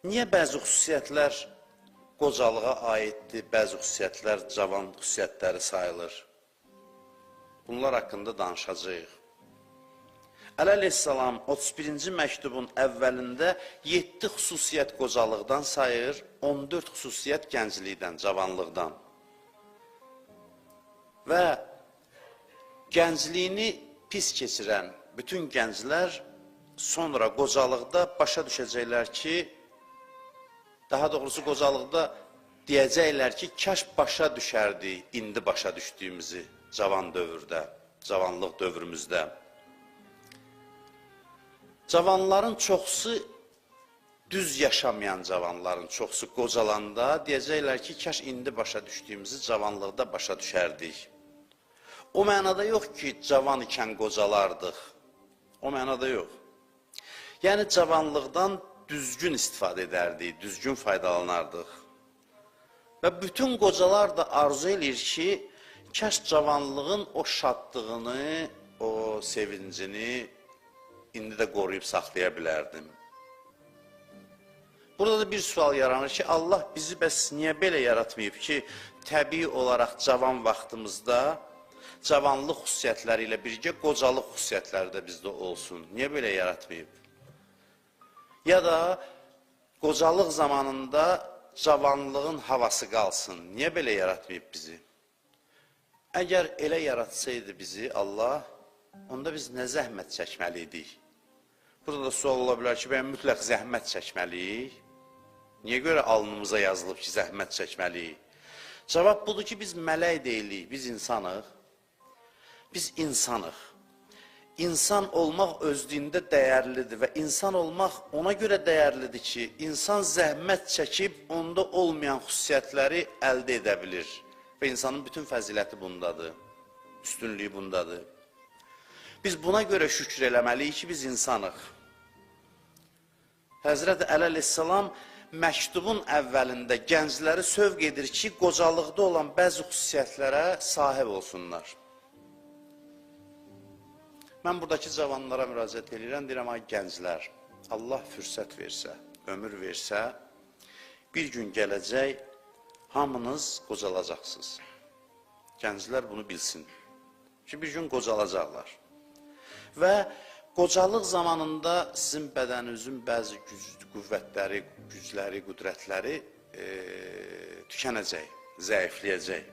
Niyə bəzi xüsusiyyətlər qocalığa aiddir, bəzi xüsusiyyətlər cavan xüsusiyyətləri sayılır? Bunlar haqqında danışacağıq. Əli əleyhissalam 31-ci məktubun əvvəlində 7 xüsusiyyət qocalıqdan sayır, 14 xüsusiyyət gənclikdən, cavanlıqdan. Və gəncliyini pis keçirən bütün gənclər sonra qocalıqda başa düşəcəklər ki, daha doğrusu qocalıqda deyəcəklər ki, kaş başa düşərdik indi başa düşdüyümüzü cavan dövrdə, cavanlıq dövrümüzdə. Cavanların çoxusu, düz yaşamayan cavanların çoxusu qocalanda deyəcəklər ki, kaş indi başa düşdüyümüzü cavanlıqda başa düşərdik. O mənada yox ki, cavan ikən qocalardıq. O mənada yox. Yəni, cavanlıqdan düzgün istifadə edərdik, düzgün faydalanardıq. Və bütün qocalar da arzu eləyir ki, kaş cavanlığın o şadlığını, o sevincini indi də qoruyub saxlaya bilərdim. Burada da bir sual yaranır ki, Allah bizi bəs niyə belə yaratmayıb ki, təbii olaraq cavan vaxtımızda cavanlıq xüsusiyyətləri ilə birgə qocalıq xüsusiyyətləri də bizdə olsun. Niyə belə yaratmayıb? Ya da qocalıq zamanında cavanlığın havası qalsın. Niyə belə yaratmayıb bizi? Əgər elə yaratsaydı bizi Allah, onda biz nə zəhmət çəkməli idik? Burada da sual ola bilər ki, bəyəm mütləq zəhmət çəkməliyik? Niyə görə alnımıza yazılıb ki, zəhmət çəkməliyik? Cavab budur ki, biz mələk deyilik, biz insanıq. Biz insanıq. İnsan olmaq özlüyündə dəyərlidir və insan olmaq ona görə dəyərlidir ki, insan zəhmət çəkib onda olmayan xüsusiyyətləri əldə edə bilir. Və insanın bütün fəziləti bundadır, üstünlüyü bundadır. Biz buna görə şükür eləməliyik ki, biz insanıq. Həzrət Əli əleyhissalam məktubun əvvəlində gəncləri sövq edir ki, qocalıqda olan bəzi xüsusiyyətlərə sahib olsunlar. Mən buradakı cavanlara müraciət edirəm, deyirəm, ay gənclər, Allah fürsət versə, ömür versə, bir gün gələcək, hamınız qocalacaqsınız. Gənclər bunu bilsin ki, bir gün qocalacaqlar. Və qocalıq zamanında sizin bədəninizin bəzi qüvvətləri, gücləri, qüdrətləri tükənəcək, zəifləyəcək.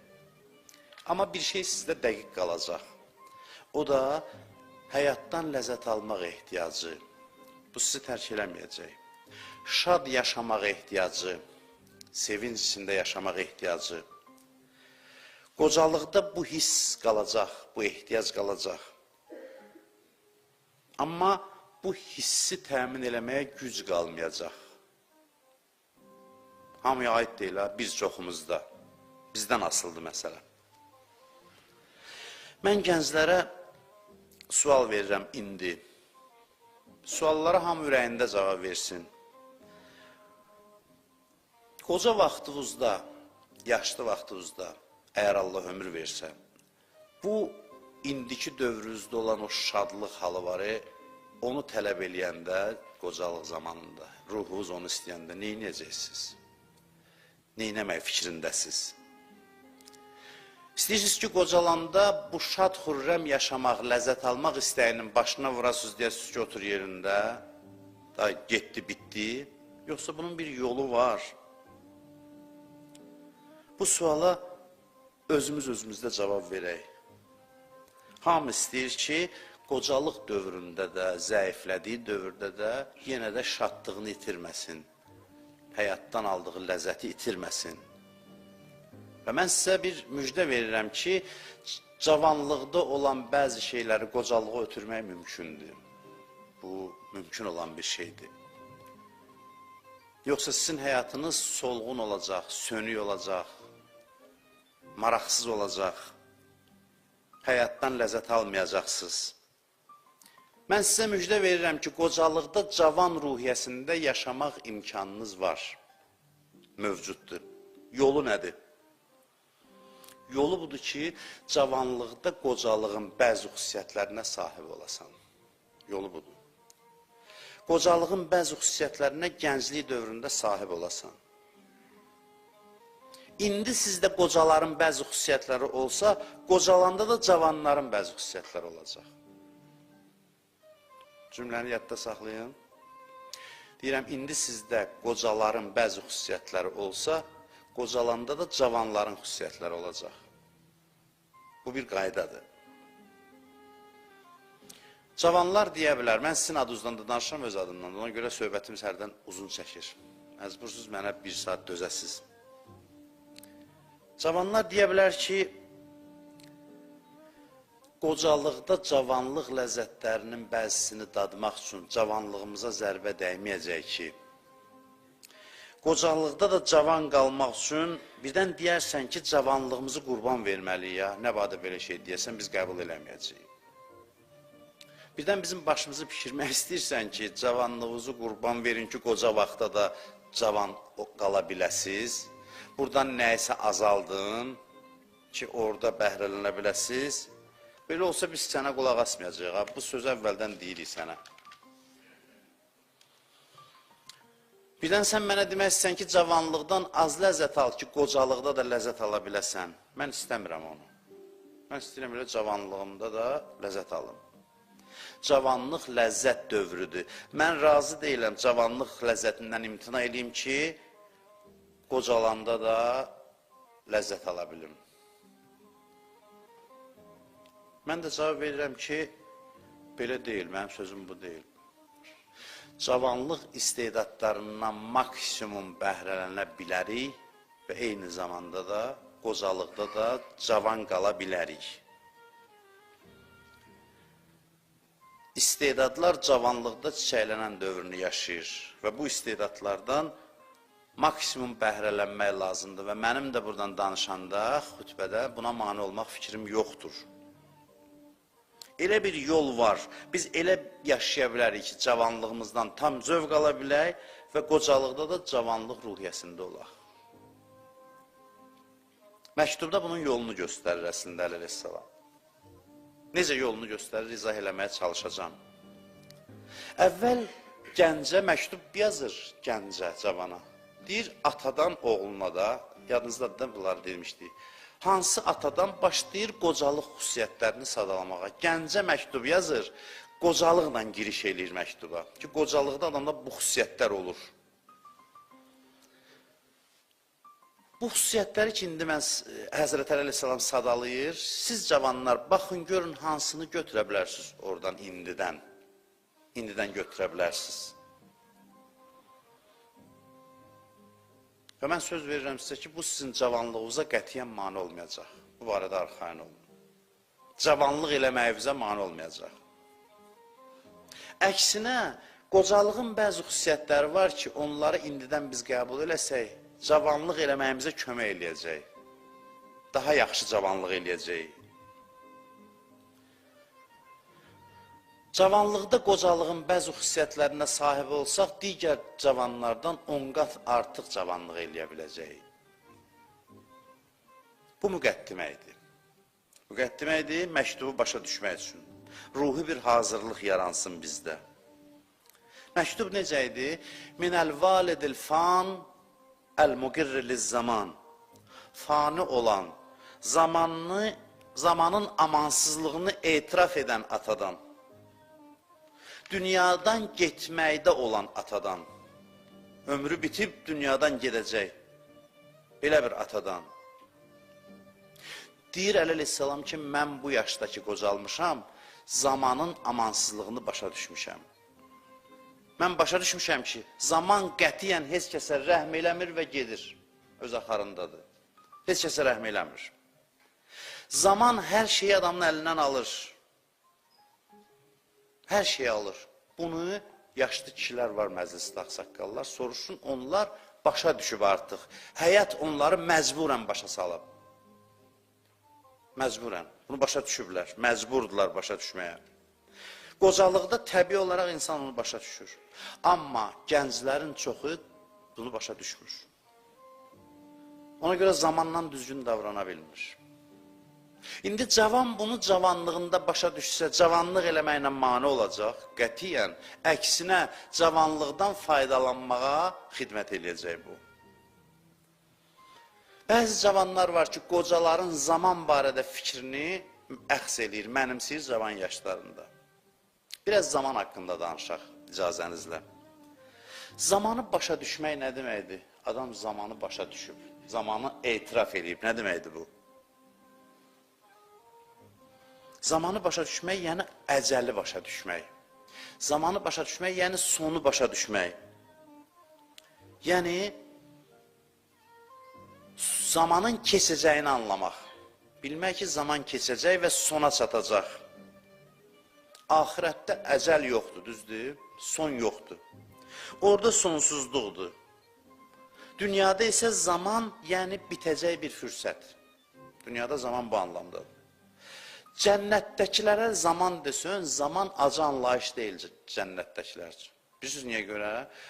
Amma bir şey sizdə dəqiq qalacaq. O da həyatdan ləzzət almaq ehtiyacı. Bu sizi tərk eləməyəcək. Şad yaşamaq ehtiyacı, sevinc içində yaşamaq ehtiyacı. Qocalıqda bu hiss qalacaq, bu ehtiyac qalacaq. Amma bu hissi təmin eləməyə güc qalmayacaq. Hamıya aid deyil, ha, bir çoxumuzda. Bizdən asıldı məsələ. Mən gənclərə sual verirəm indi. Suallara hamı ürəyində cavab versin. Qoca vaxtınızda, yaşlı vaxtınızda, əgər Allah ömür versə, bu indiki dövrünüzdə olan o şadlıq halı var, onu tələb eləyəndə, qocalıq zamanında, ruhunuz onu istəyəndə nə edəcəksiniz? Nə etmək fikrindəsiniz? İstəyirsiniz ki, qocalanda bu şad xürrəm yaşamaq, ləzzət almaq istəyinin başına vurasınız, deyəsiniz ki, otur yerində, da getdi, bitdi. Yoxsa bunun bir yolu var. Bu suala özümüz özümüzdə cavab verək. Hamı istəyir ki, qocalıq dövründə də, zəiflədiyi dövrdə də yenə də şadlığını itirməsin. Həyatdan aldığı ləzzəti itirməsin. Və mən sizə bir müjdə verirəm ki, cavanlıqda olan bəzi şeyləri qocalığa ötürmək mümkündür. Bu, mümkün olan bir şeydir. Yoxsa sizin həyatınız solğun olacaq, sönük olacaq, maraqsız olacaq, həyatdan ləzzət almayacaqsınız. Mən sizə müjdə verirəm ki, qocalıqda cavan ruhiyyəsində yaşamaq imkanınız var, mövcuddur. Yolu nədir? Yolu budur ki, cavanlıqda qocalığın bəzi xüsusiyyətlərinə sahib olasan. Yolu budur. Qocalığın bəzi xüsusiyyətlərinə gənclik dövründə sahib olasan. İndi sizdə qocaların bəzi xüsusiyyətləri olsa, qocalanda da cavanların bəzi xüsusiyyətləri olacaq. Cümləni yadda saxlayın. Deyirəm, indi sizdə qocaların bəzi xüsusiyyətləri olsa, qocalanda da cavanların xüsusiyyətləri olacaq. Bu bir qaydadır. Cavanlar deyə bilər, mən sizin adınızdan da danışıram, öz adımdan da. Ona görə söhbətimiz hərdən uzun çəkir. Məcbursuz mənə bir saat dözəsiz. Cavanlar deyə bilər ki, qocalıqda cavanlıq ləzzətlərinin bəzisini dadmaq üçün cavanlığımıza zərbə dəyməyəcək ki, qocalıqda da cavan qalmaq üçün birdən deyərsən ki, cavanlığımızı qurban verməliyik ya, nə badə belə şey deyəsən, biz qəbul eləməyəcəyik. Birdən bizim başımızı pişirmək istəyirsən ki, cavanlığınızı qurban verin ki, qoca vaxtda da cavan qala biləsiz. Buradan nəyisə azaldın ki, orada bəhrələnə biləsiz. Belə olsa biz sənə qulaq asmayacağıq. Ha? Bu sözü əvvəldən deyirik sənə. Birdən sən mənə demək istəyirsən ki, cavanlıqdan az ləzzət al ki, qocalıqda da ləzzət ala biləsən. Mən istəmirəm onu. Mən istəyirəm elə cavanlığımda da ləzzət alım. Cavanlıq ləzzət dövrüdür. Mən razı deyiləm cavanlıq ləzzətindən imtina eləyim ki, qocalanda da ləzzət ala bilim. Mən də cavab verirəm ki, belə deyil, mənim sözüm bu deyil. Cavanlıq istedadlarından maksimum bəhrələnə bilərik və eyni zamanda da, qocalıqda da cavan qala bilərik. İstedadlar cavanlıqda çiçəklənən dövrünü yaşayır və bu istedadlardan maksimum bəhrələnmək lazımdır və mənim də buradan danışanda, xütbədə buna mane olmaq fikrim yoxdur. Elə bir yol var, biz elə yaşaya bilərik ki, cavanlığımızdan tam zövq ala bilək və qocalıqda da cavanlıq ruhiyyəsində olaq. Məktubda bunun yolunu göstərir əslində Əli əleyhissalam. Necə yolunu göstərir, izah eləməyə çalışacağam. Əvvəl gəncə məktub yazır, gəncə, cavana. Deyir, atadan oğluna da, yadınızda da bunları demişdik. Hansı atadan başlayır qocalıq xüsusiyyətlərini sadalamağa. Gəncə məktub yazır, qocalıqla giriş eləyir məktuba. Ki, qocalıqda adamda bu xüsusiyyətlər olur. Bu xüsusiyyətləri ki, indi mən Həzrət Əli əleyhissalam sadalayır, siz cavanlar baxın, görün hansını götürə bilərsiniz oradan indidən. İndidən götürə bilərsiniz. Və mən söz verirəm sizə ki, bu sizin cavanlığınıza qətiyyən mane olmayacaq. Bu barədə arxayın olun. Cavanlıq eləməyinizə mane olmayacaq. Əksinə, qocalığın bəzi xüsusiyyətləri var ki, onları indidən biz qəbul eləsək, cavanlıq eləməyimizə kömək eləyəcək. Daha yaxşı cavanlıq eləyəcək. Cavanlıqda qocalığın bəzi xüsusiyyətlərinə sahib olsaq, digər cavanlardan 10 qat artıq cavanlıq eləyə biləcəyik. Bu müqəddimə idi. Müqəddimə idi məktubu başa düşmək üçün. Ruhi bir hazırlıq yaransın bizdə. Məktub necə idi? Minəl validil fan əl-müqirri liz-zaman. Fani olan, zamanın amansızlığını etiraf edən atadan. Dünyadan getməkdə olan atadan, ömrü bitib dünyadan gedəcək, belə bir atadan. Deyir Əli əleyhissalam ki, mən bu yaşdakı qocalmışam, zamanın amansızlığını başa düşmüşəm. Mən başa düşmüşəm ki, zaman qətiyyən heç kəsə rəhm eləmir və gedir, öz axarındadır. Heç kəsə rəhm eləmir. Zaman hər şeyi adamın əlindən alır. Hər şeyi alır. Bunu yaşlı kişilər var məclisdə, ağsaqqallar, soruşsun, onlar başa düşüb artıq. Həyat onları məcburən başa salıb. Məcburən. Bunu başa düşüblər, məcburdular başa düşməyə. Qocalıqda təbii olaraq insan onu başa düşür. Amma gənclərin çoxu bunu başa düşmür. Ona görə zamanla düzgün davrana bilmir. İndi cavan bunu cavanlığında başa düşsə, cavanlıq eləməklə mane olacaq, qətiyyən. Əksinə, cavanlıqdan faydalanmağa xidmət eləyəcək bu. Bəzi cavanlar var ki, qocaların zaman barədə fikrini əxs eləyir, mənimsəyir cavan yaşlarında. Biraz zaman haqqında danışaq icazənizlə. Zamanı başa düşmək nə deməkdir? Adam zamanı başa düşüb, zamanı etiraf eləyib. Nə deməkdir bu? Zamanı başa düşmək, yəni əcəli başa düşmək. Zamanı başa düşmək, yəni sonu başa düşmək. Yəni, zamanın keçəcəyini anlamaq. Bilmək ki, zaman keçəcək və sona çatacaq. Axirətdə əcəl yoxdur, düzdür? Son yoxdur. Orada sonsuzluqdur. Dünyada isə zaman, yəni bitəcək bir fürsət. Dünyada zaman bu anlamdadır. Cənnətdəkilərə zaman desən, zaman acı anlayış deyil cənnətdəkilər üçün. Bilirsiniz niyə görə?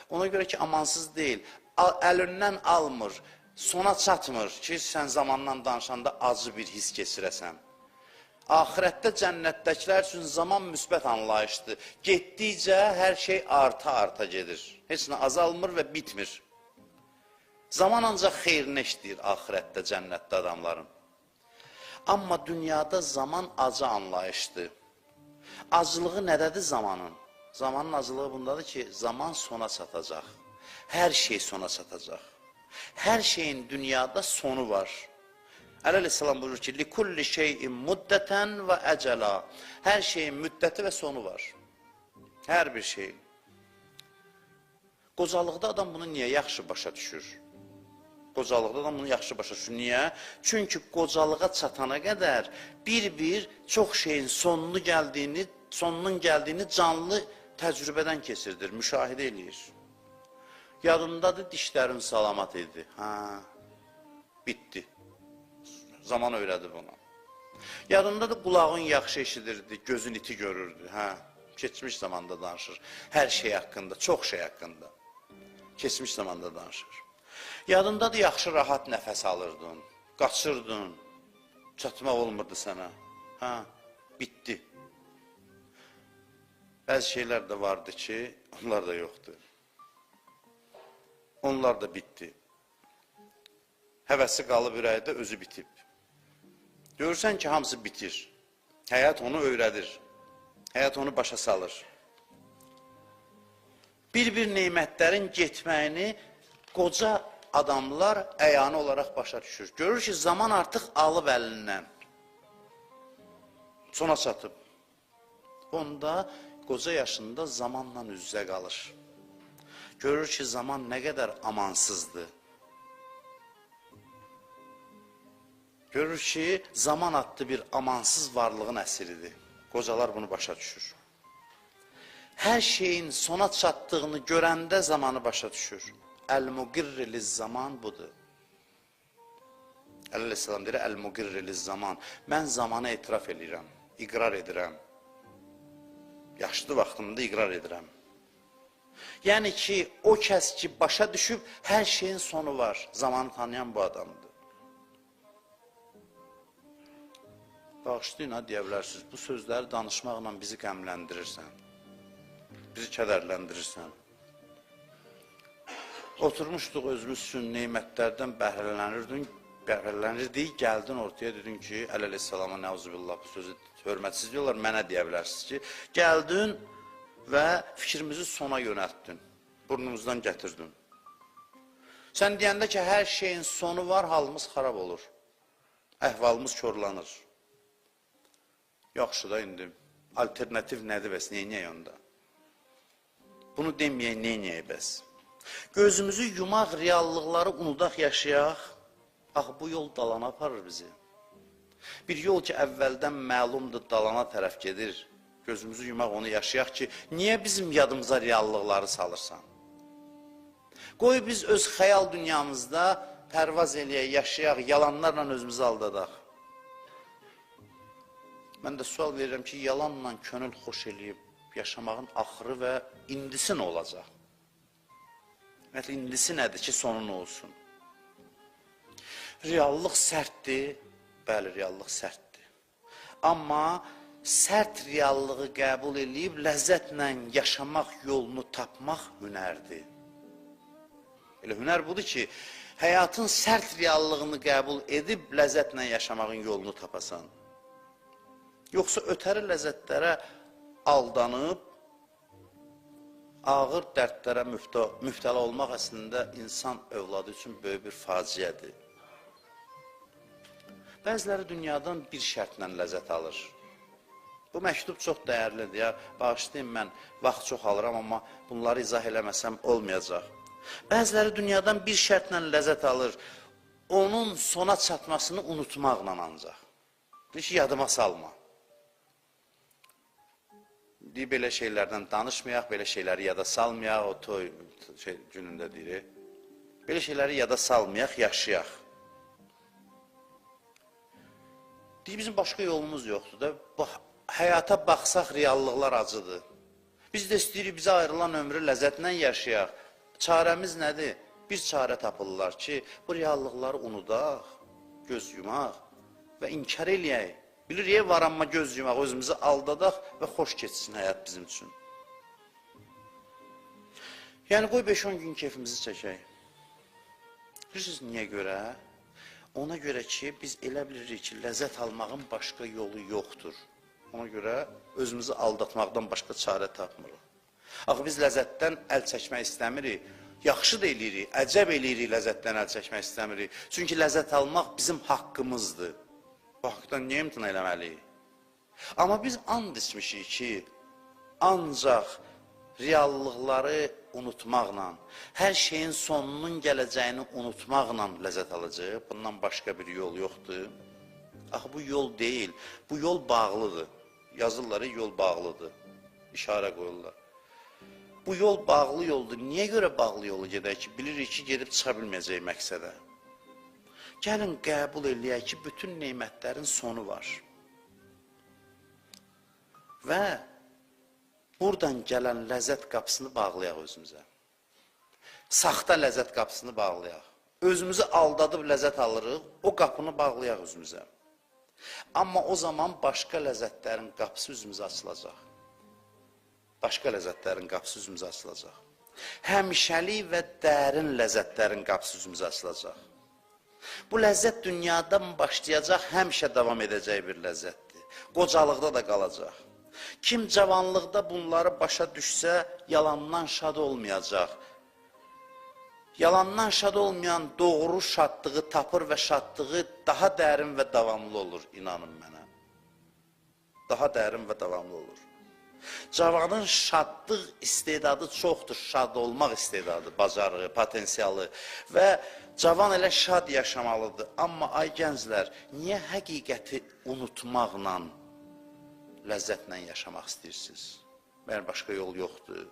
Ona görə ki, amansız deyil, əlindən almır, sona çatmır ki, sən zamandan danışanda acı bir his keçirəsən. Axirətdə cənnətdəkilər üçün zaman müsbət anlayışdır. Getdikcə hər şey arta-arta gedir. Heç nə azalmır və bitmir. Zaman ancaq xeyrinə işləyir axirətdə, cənnətdə adamların. Amma dünyada zaman acı anlayışdır. Acılığı nədədir zamanın? Zamanın acılığı bundadır ki, zaman sona çatacaq. Hər şey sona çatacaq. Hər şeyin dünyada sonu var. Əli əleyhissalam buyurur ki, likulli şeyin muddətən və əcəla. Hər şeyin müddəti və sonu var. Hər bir şeyin. Qocalıqda adam bunu niyə yaxşı başa düşür? Qocalıqda adam bunu yaxşı başa düşür. Niyə? Çünki qocalığa çatana qədər bir-bir çox şeyin sonunun gəldiyini canlı təcrübədən keçirdir, müşahidə eləyir. Yadındadır, dişlərin salamat idi. Hə, bitdi. Zaman öyrədi buna. Yadındadır, qulağın yaxşı eşidirdi, gözün iti görürdü. Hə, keçmiş zamanda danışır. Hər şey haqqında, çox şey haqqında. Keçmiş zamanda danışır. Yadındadır, yaxşı rahat nəfəs alırdın, qaçırdın, çatmaq olmurdu sənə. Hə, bitdi. Bəzi şeylər də vardı ki, onlar da yoxdur. Onlar da bitdi. Həvəsi qalıb ürəkdə, özü bitib. Görürsən ki, hamısı bitir. Həyat onu öyrədir. Həyat onu başa salır. Bir-bir nemətlərin getməyini qoca adamlar əyanı olaraq başa düşür. Görür ki, zaman artıq alıb əlindən. Sona çatıb. Onda qoca yaşında zamanla üz-üzə qalır. Görür ki, zaman nə qədər amansızdır. Görür ki, zaman adlı bir amansız varlığın əsiridir. Qocalar bunu başa düşür. Hər şeyin sona çatdığını görəndə zamanı başa düşür. Əl-müqirri liz-zaman budur. Əli əleyhissalam deyir, əl-müqirri liz-zaman. Mən zamanı etiraf eləyirəm, iqrar edirəm. Yaşlı vaxtımda iqrar edirəm. Yəni ki, o kəs ki, başa düşüb, hər şeyin sonu var. Zamanı tanıyan bu adamdır. Bağışlayın, ha, deyə bilərsiniz, bu sözləri danışmaqla bizi qəmləndirirsən, bizi kədərləndirirsən. Oturmuşduq özümüz üçün nemətlərdən bəhrələnirdik, gəldin ortaya, dedin ki, Əli əleyhissalama nəuzubillah, bu sözü hörmətsiz diyorlar, mənə deyə bilərsiniz ki, gəldin və fikrimizi sona yönəltdin, burnumuzdan gətirdin. Sən deyəndə ki, hər şeyin sonu var, halımız xarab olur, əhvalımız korlanır. Yaxşı da indi, alternativ nədir bəs, neyniyək onda? Bunu deməyək, neyniyək bəs? Gözümüzü yumaq, reallıqları unudaq, yaşayaq. Axı, bu yol dalana aparır bizi. Bir yol ki, əvvəldən məlumdur, dalana tərəf gedir. Gözümüzü yumaq, onu yaşayaq ki, niyə bizim yadımıza reallıqları salırsan? Qoy biz öz xəyal dünyamızda pərvaz eləyək, yaşayaq, yalanlarla özümüzü aldadaq. Mən də sual verirəm ki, yalanla könül xoş eləyib yaşamağın axırı və indisi nə olacaq? Ümumiyyətlə, indisi nədir ki, sonu nə olsun? Reallıq sərtdir. Bəli, reallıq sərtdir. Amma sərt reallığı qəbul eləyib ləzzətlə yaşamaq yolunu tapmaq hünərdir. Elə hünər budur ki, həyatın sərt reallığını qəbul edib ləzzətlə yaşamağın yolunu tapasan. Yoxsa ötəri ləzzətlərə aldanıb, ağır dərdlərə mübtəla olmaq əslində insan övladı üçün böyük bir faciədir. Bəziləri dünyadan bir şərtlə ləzzət alır. Bu məktub çox dəyərlidir. Ya, bağışlayın, mən vaxt çox alıram, amma bunları izah eləməsəm olmayacaq. Bəziləri dünyadan bir şərtlə ləzzət alır, onun sona çatmasını unutmaqla ancaq. Deyir ki, yadıma salma. Deyir, belə şeylərdən danışmayaq, belə şeyləri yada salmayaq, o toy günündə deyir. Belə şeyləri yada salmayaq, yaşayaq. Deyir, bizim başqa yolumuz yoxdur da, həyata baxsaq reallıqlar acıdır. Biz də istəyirik, bizə ayrılan ömrü ləzzətlə yaşayaq. Çarəmiz nədir? Bir çarə tapırlar ki, bu reallıqları unudaq, göz yumaq və inkar eləyək. Bilirik, var amma göz yumaq, özümüzü aldadaq və xoş keçsin həyat bizim üçün. Yəni, qoy 5-10 gün keyfimizi çəkək. Bilirsiniz, niyə görə? Ona görə ki, biz elə bilirik ki, ləzzət almağın başqa yolu yoxdur. Ona görə özümüzü aldatmaqdan başqa çarə tapmırıq. Axı biz ləzzətdən əl çəkmək istəmirik. Yaxşı da eləyirik, əcəb eləyirik ləzzətdən əl çəkmək istəmirik. Çünki ləzzət almaq bizim haqqımızdır. Bu haqdan niyə imtina eləməliyik? Amma biz and içmişik ki, ancaq reallıqları unutmaqla, hər şeyin sonunun gələcəyini unutmaqla ləzzət alacaq. Bundan başqa bir yol yoxdur. Axı bu yol deyil, bu yol bağlıdır. Yazırlar, yol bağlıdır. İşarə qoyurlar. Bu yol bağlı yoldur. Niyə görə bağlı yolu gedək ki? Bilirik ki, gedib çıxa bilməyəcək məqsədə. Gəlin qəbul eləyək ki, bütün nemətlərin sonu var. Və buradan gələn ləzzət qapısını bağlayaq özümüzə. Saxta ləzzət qapısını bağlayaq. Özümüzü aldadıb ləzzət alırıq, o qapını bağlayaq özümüzə. Amma o zaman başqa ləzzətlərin qapısı üzümüzə açılacaq. Başqa ləzzətlərin qapısı üzümüzə açılacaq. Həmişəlik və dərin ləzzətlərin qapısı üzümüzə açılacaq. Bu ləzzət dünyadan başlayacaq, həmişə davam edəcək bir ləzzətdir. Qocalıqda da qalacaq. Kim cavanlıqda bunları başa düşsə, yalandan şad olmayacaq. Yalandan şad olmayan doğru şadlığı tapır və şadlığı daha dərin və davamlı olur, inanın mənə. Daha dərin və davamlı olur. Cavanın şadlıq istedadı çoxdur, şad olmaq istedadı, bacarığı, potensialı və cavan elə şad yaşamalıdır. Amma ay gənclər, niyə həqiqəti unutmaqla, ləzzətlə yaşamaq istəyirsiniz? Məyər başqa yol yoxdur.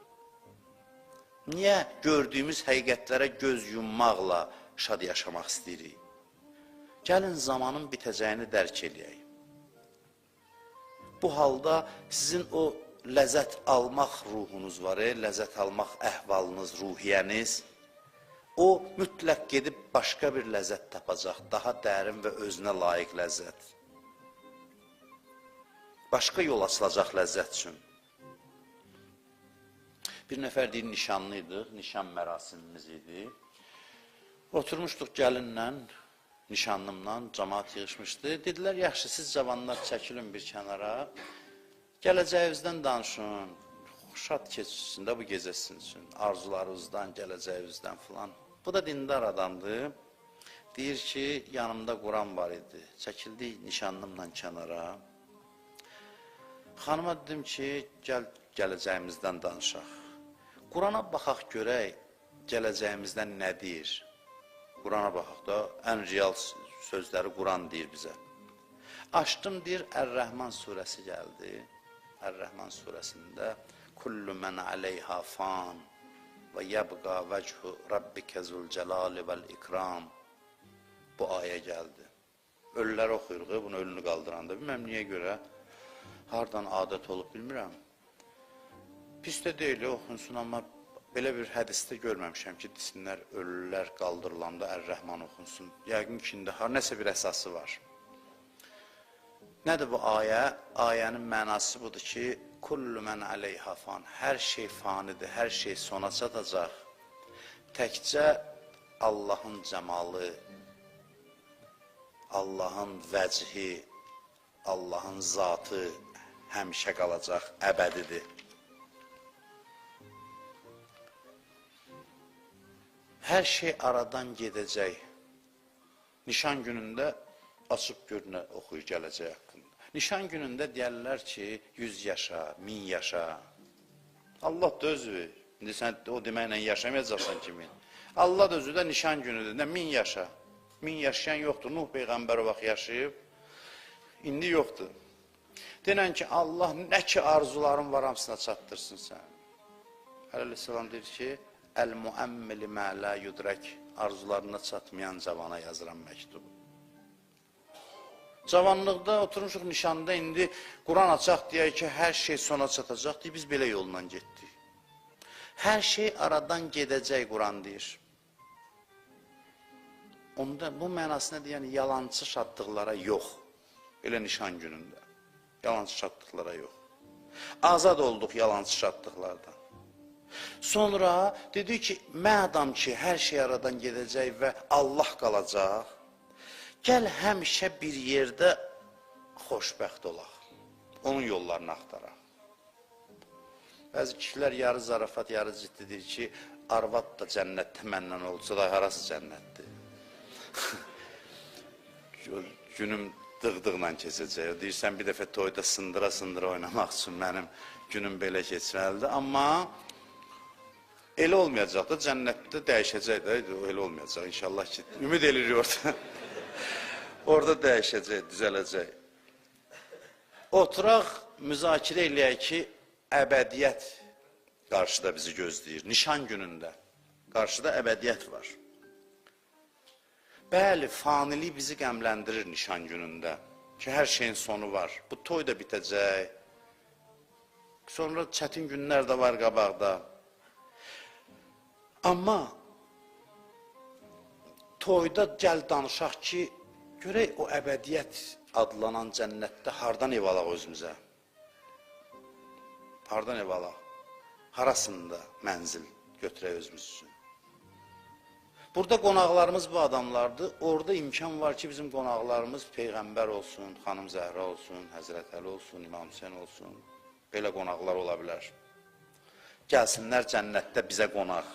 Niyə gördüyümüz həqiqətlərə göz yummaqla şad yaşamaq istəyirik? Gəlin zamanın bitəcəyini dərk eləyək. Bu halda sizin o ləzzət almaq ruhunuz var, ləzzət almaq əhvalınız, ruhiyyəniz, o mütləq gedib başqa bir ləzzət tapacaq, daha dərin və özünə layiq ləzzət. Başqa yol açılacaq ləzzət üçün. Bir nəfər deyir, nişanlı idik, nişan mərasimimiz idi. Oturmuşduq gəlinlə, nişanlımla, camaat yığışmışdı. Dedilər, yaxşı, siz cavanlar çəkilin bir kənara, gələcəyinizdən danışın, şad keçsin də bu gecə sizin üçün, arzularınızdan, gələcəyinizdən filan. Bu da dindar adamdır. Deyir ki, yanımda Quran var idi. Çəkildik nişanlımla kənara. Xanıma dedim ki, gəl gələcəyimizdən danışaq. Qurana baxaq görək, gələcəyimizdən nə deyir? Qurana baxaq da, ən real sözləri Quran deyir bizə. Açdım, deyir, Ər-Rəhman surəsi gəldi. Ər-Rəhman surəsində Kullu mən aleyha fan və yəbqa vəchu rabbikə zülcəlali vəl-ikram. Bu ayə gəldi. Ölüləri oxuyuruq, bunu ölünü qaldıranda. Bilməm niyə görə, hardan adət olub bilmirəm. Pis də deyil, oxunsun, amma belə bir hədisdə görməmişəm ki, desinlər, ölülər qaldırılanda Ər-Rəhman oxunsun. Yəqin ki, indi nəsə bir əsası var. Nədir bu ayə? Ayənin mənası budur ki, kullu mən aleyha fan. Hər şey fanidir, hər şey sona çatacaq. Təkcə Allahın cəmalı, Allahın vəcihi, Allahın zatı həmişə qalacaq, əbədidir. Hər şey aradan gedəcək. Nişan günündə açıb gör nə oxuyur gələcək haqqında. Nişan günündə deyərlər ki, 100 yaşa, 1000 yaşa. Allah da özü. İndi sən o deməklə yaşamayacaqsan kimin. Allah da özü də nişan günüdür. Nə 1000 yaşa. 1000 yaşayan yoxdur. Nuh Peyğəmbər o vaxt yaşayıb. İndi yoxdur. Denən ki, Allah nə ki arzuların var hamısına çatdırsın sən. Əleyhissalam deyir ki, Əl-muəmmili mə lə yudrək, arzularına çatmayan cavana yazıram məktubu. Cavanlıqda oturmuşuq nişanda, indi Quran açaq deyək ki, hər şey sona çatacaq deyir, biz belə yolla getdik. Hər şey aradan gedəcək, Quran deyir. Onda bu mənasına deyən yalançı şadlıqlara yox, elə nişan günündə. Yalançı şadlıqlara yox. Azad olduq yalançı şadlıqlardan. Sonra dedi ki, mədam ki, hər şey aradan gedəcək və Allah qalacaq, gəl həmişə bir yerdə xoşbəxt olaq, onun yollarını axtaraq. Bəzi kişilər yarı zarafat, yarı ciddi deyir ki, arvad da cənnətdə məndən olsa da harası cənnətdir? Günüm dığ-dığla keçəcək. Deyirsən, bir dəfə toyda sındıra-sındıra oynamaq üçün mənim günüm belə keçməlidir. Amma elə olmayacaq da, cənnətdə dəyişəcək də, elə olmayacaq inşallah ki, ümid edirik orada. Orada dəyişəcək, düzələcək. Oturaq, müzakirə eləyək ki, əbədiyyət qarşıda bizi gözləyir, nişan günündə. Qarşıda əbədiyyət var. Bəli, fanilik bizi qəmləndirir nişan günündə ki, hər şeyin sonu var. Bu toy da bitəcək. Sonra çətin günlər də var qabaqda. Amma toyda gəl danışaq ki, görək o əbədiyyət adlanan cənnətdə hardan ev alaq özümüzə? Hardan ev alaq? Harasında mənzil götürək özümüz üçün? Burada qonaqlarımız bu adamlardır. Orada imkan var ki, bizim qonaqlarımız Peyğəmbər olsun, Xanım Zəhra olsun, Həzrət Əli olsun, İmam Hüseyn olsun. Belə qonaqlar ola bilər. Gəlsinlər cənnətdə bizə qonaq.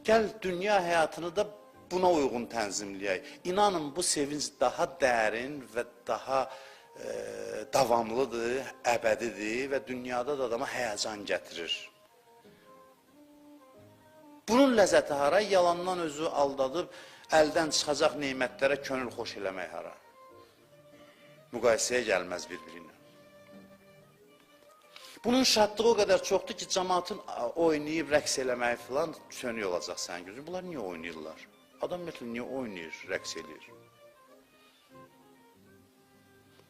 Gəl dünya həyatını da buna uyğun tənzimləyək. İnanın, bu sevinc daha dərin və daha davamlıdır, əbədidir və dünyada da adama həyəcan gətirir. Bunun ləzzəti hara? Yalandan özü aldadıb, əldən çıxacaq nemətlərə könül xoş eləmək hara? Müqayisəyə gəlməz bir-birinə. Bunun şadlığı o qədər çoxdur ki, cəmaatın oynayıb, rəqs eləməyi filan sönük olacaq sənin gözün. Bunlar niyə oynayırlar? Adam ümumiyyətlə niyə oynayır, rəqs eləyir?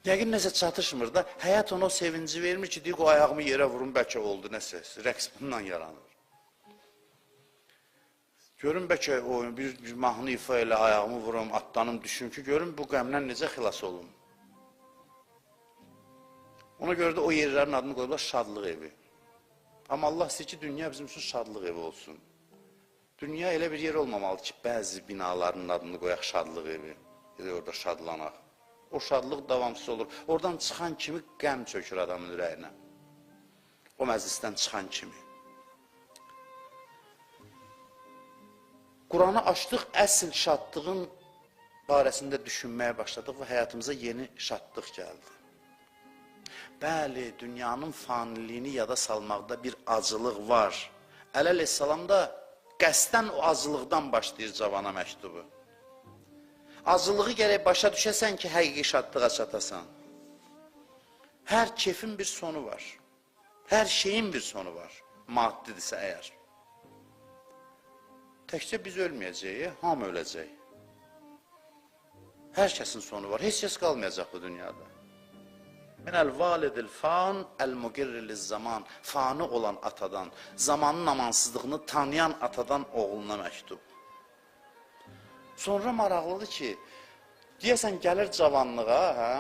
Yəqin nəsə çatışmır da, həyat ona o sevinci vermir ki, deyir, o ayağımı yerə vurum, bəlkə oldu nəsə, rəqs bundan yaranır. Görün, bəlkə bir mahnı ifa elə, ayağımı vurum, atlanım, düşüm ki, görün, bu qəmdən necə xilas olum. Ona görə də o yerlərin adını qoyublar şadlıq evi. Amma Allah istəyir ki, dünya bizim üçün şadlıq evi olsun. Dünya elə bir yer olmamalıdır ki, bəzi binaların adını qoyaq şadlıq evi. Gedək orada şadlanaq. O şadlıq davamsız olur. Oradan çıxan kimi qəm çökür adamın ürəyinə. O məclisdən çıxan kimi. Quranı açdıq, əsl şadlığın barəsində düşünməyə başladıq və həyatımıza yeni şadlıq gəldi. Bəli, dünyanın faniliyini yada salmaqda bir acılıq var. Əli əleyhissalam da qəsdən o acılıqdan başlayır cavana məktubu. Acılığı gərək başa düşəsən ki, həqiqi şadlığa çatasan. Hər kefin bir sonu var. Hər şeyin bir sonu var. Maddidirsə əgər. Təkcə biz ölməyəcəyik, hamı öləcək. Hər kəsin sonu var. Heç kəs qalmayacaq bu dünyada. Minəl validil fan, əl-mügirriliz zaman. Fanı olan atadan, zamanın amansızlığını tanıyan atadan oğluna məktub. Sonra maraqlıdır ki, Deyəsən, gəlir cavanlığa, hə?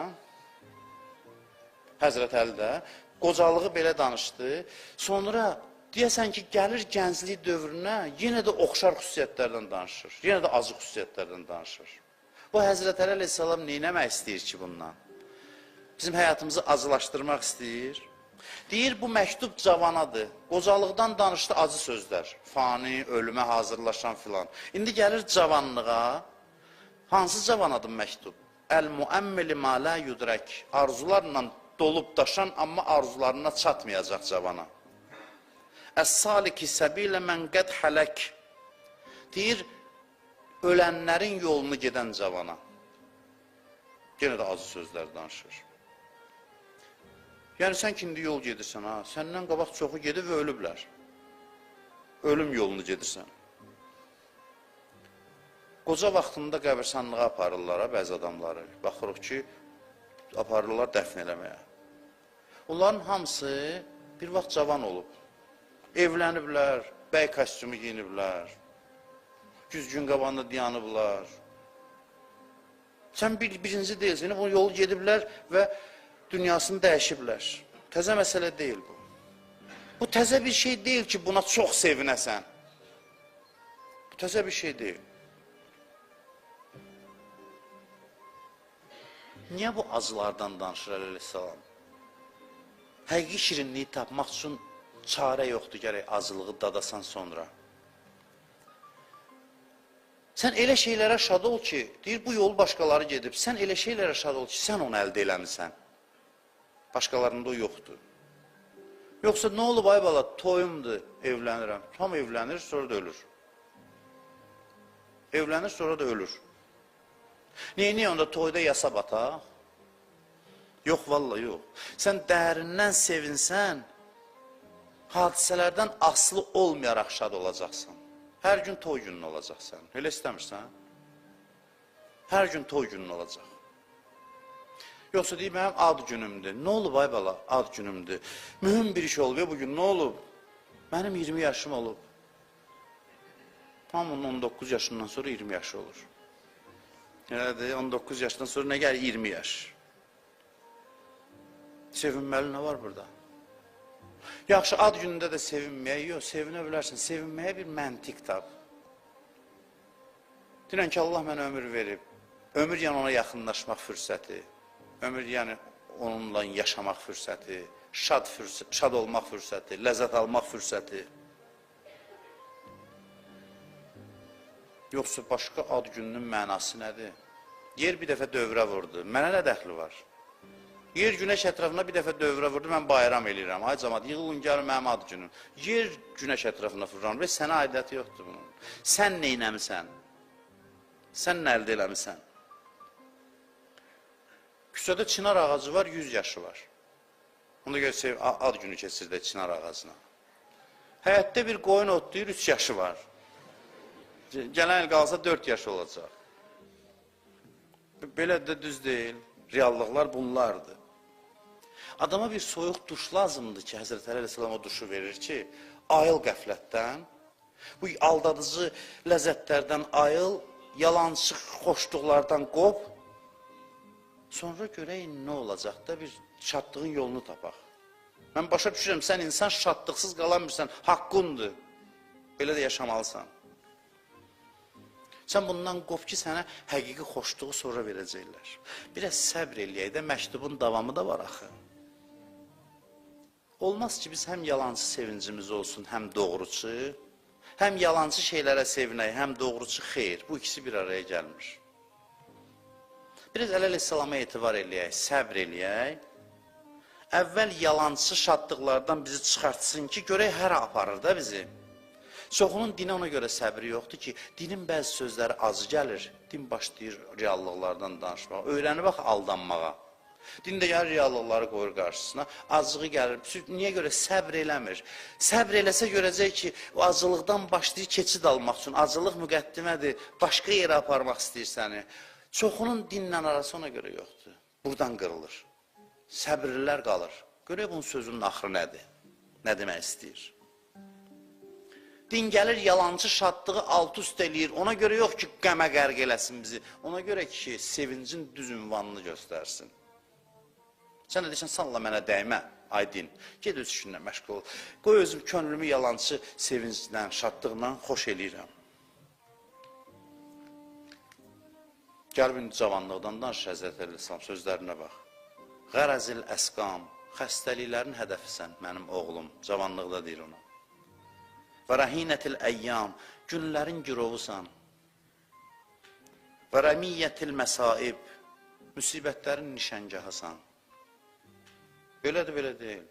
Həzrət Əli də qocalığı belə danışdı. Sonra deyəsən ki, gəlir gənclik dövrünə, yenə də oxşar xüsusiyyətlərdən danışır. Yenə də acı xüsusiyyətlərdən danışır. Bu Həzrət Əli əleyhissalam neynəmək istəyir ki bundan? Bizim həyatımızı acılaşdırmaq istəyir. Deyir, bu məktub cavanadır. Qocalıqdan danışdı acı sözlər. Fani, ölümə hazırlaşan filan. İndi gəlir cavanlığa. Hansı cavanadır məktub? Əl-muəmmili ma la yudrək. Arzularla dolub daşan, amma arzularına çatmayacaq cavana. Əs-saliki səbilə mən qəd hələk. Deyir, ölənlərin yolunu gedən cavana. Yenə də acı sözlər danışır. Yəni, sən ki, indi yol gedirsən, ha, səndən qabaq çoxu gedib və ölüblər. Ölüm yolunu gedirsən. Qoca vaxtında qəbirstanlığa aparırlar, ha, bəzi adamları. Baxırıq ki, aparırlar dəfn eləməyə. Onların hamısı bir vaxt cavan olub. Evləniblər, bəy kostyumu giyiniblər, güzgün qabağında dayanıblar. Sən birinci deyilsin, bu yolu gediblər və dünyasını dəyişiblər. Təzə məsələ deyil bu. Bu təzə bir şey deyil ki, buna çox sevinəsən. Bu təzə bir şey deyil. Niyə bu acılardan danışır Əli əleyhissalam? Həqiqi şirinliyi tapmaq üçün çarə yoxdur, gərək acılığı dadasan sonra. Sən elə şeylərə şad ol ki, deyir, bu yolu başqaları gedib, sən elə şeylərə şad ol ki, sən onu əldə eləmisən. Başqalarında o yoxdur. Yoxsa nə olub, ay bala, toyumdur, evlənirəm. Tam evlənir, sonra da ölür. Evlənir, sonra da ölür. Niyə onda toyda yasa bataq? Yox, valla yox. Sən dərindən sevinsən, hadisələrdən asılı olmayaraq şad olacaqsan. Hər gün toy günün olacaq sən. Elə istəmirsən? Hər gün toy günün olacaq. Yoxsa deyir, mənim ad günümdür. Nə olub, ay bala, ad günümdür. Mühüm bir iş olub, bugün nə olub? Mənim 20 yaşım olub. Hamının 19 yaşından sonra 20 yaşı olur. Elədir, 19 yaşdan sonra nə gəlir? 20 yaş. Sevinməli nə var burada? Yaxşı, ad günündə də sevinməyə, yox, sevinə bilərsən. Sevinməyə bir məntiq tap. Deyirən ki, Allah mənə ömür verib. Ömür yəni ona yaxınlaşmaq fürsəti. Ömür yəni onunla yaşamaq fürsəti, şad olmaq fürsəti, ləzzət almaq fürsəti. Yoxsa başqa ad gününün mənası nədir? Yer bir dəfə dövrə vurdu. Mənə nə dəxli var? Yer günəş ətrafına bir dəfə dövrə vurdu, mən bayram eləyirəm. Ay camaat, yığılın, gəlin mənim ad günüm. Yer günəş ətrafına vururam və sənə aidiyyəti yoxdur bunun. Sən neynəmisən? Sən nə əldə eləmisən? Küçədə çınar ağacı var, 100 yaşı var. Ona görə ad günü keçir də çınar ağacına. Həyətdə bir qoyun otlayır, 3 yaşı var. Gələn il qalsa 4 yaşı olacaq. Belə də düz deyil. Reallıqlar bunlardır. Adama bir soyuq duş lazımdır ki, Həzrət Əli əleyhissalam o duşu verir ki, ayıl qəflətdən, bu aldadıcı ləzzətlərdən ayıl, yalancı xoşluqlardan qop, sonra görək nə olacaq da bir şadlığın yolunu tapaq. Mən başa düşürəm, sən insan şadlıqsız qalamırsan, haqqındır. Belə də yaşamalısan. Sən bundan qop ki, sənə həqiqi xoşluğu sonra verəcəklər. Biraz səbr eləyək də, məktubun davamı da var axı. Olmaz ki, biz həm yalancı sevincimiz olsun, həm doğruçu, həm yalancı şeylərə sevinək, həm doğruçu xeyr. Bu ikisi bir araya gəlmir. Biraz Əli əleyhissalama etibar eləyək, səbr eləyək. Əvvəl yalancı şadlıqlardan bizi çıxartsın ki, görək hara aparır da bizi. Çoxunun dinə ona görə səbri yoxdur ki, dinin bəzi sözləri acı gəlir, din başlayır reallıqlardan danışmağa, öyrənib bax aldanmağa. Din də gəlir reallıqları qoyur qarşısına, acığı gəlir. Niyə görə səbr eləmir? Səbr eləsə görəcək ki, o acılıqdan başlayır keçid almaq üçün, acılıq müqəddimədir, başqa yerə aparmaq istəyir səni. Çoxunun dinlə arası ona görə yoxdur. Buradan qırılır. Səbirlilər qalır. Görək bunun sözünün axırı nədir? Nə demək istəyir? Din gəlir yalancı şadlığı alt üst eləyir. Ona görə yox ki, qəmə qərq eləsin bizi. Ona görə ki, sevincin düz ünvanını göstərsin. Sən də deyirsən, salla mənə dəymə, ay din. Ged öz işinlə məşğul ol. Qoy özüm könlümü yalancı sevinclə, şadlıqla xoş eləyirəm. Gəlib indi cavanlıqdan danış Həzrət Əleyhisselam sözlərinə bax. Qərəzil əsqam, xəstəliklərin hədəfisən mənim oğlum, cavanlıqda deyir ona. Və rəhinətil əyyam, günlərin girovusan. Və rəmiyyətil məsaib, müsibətlərin nişəngahısan. Belədir, belə deyil.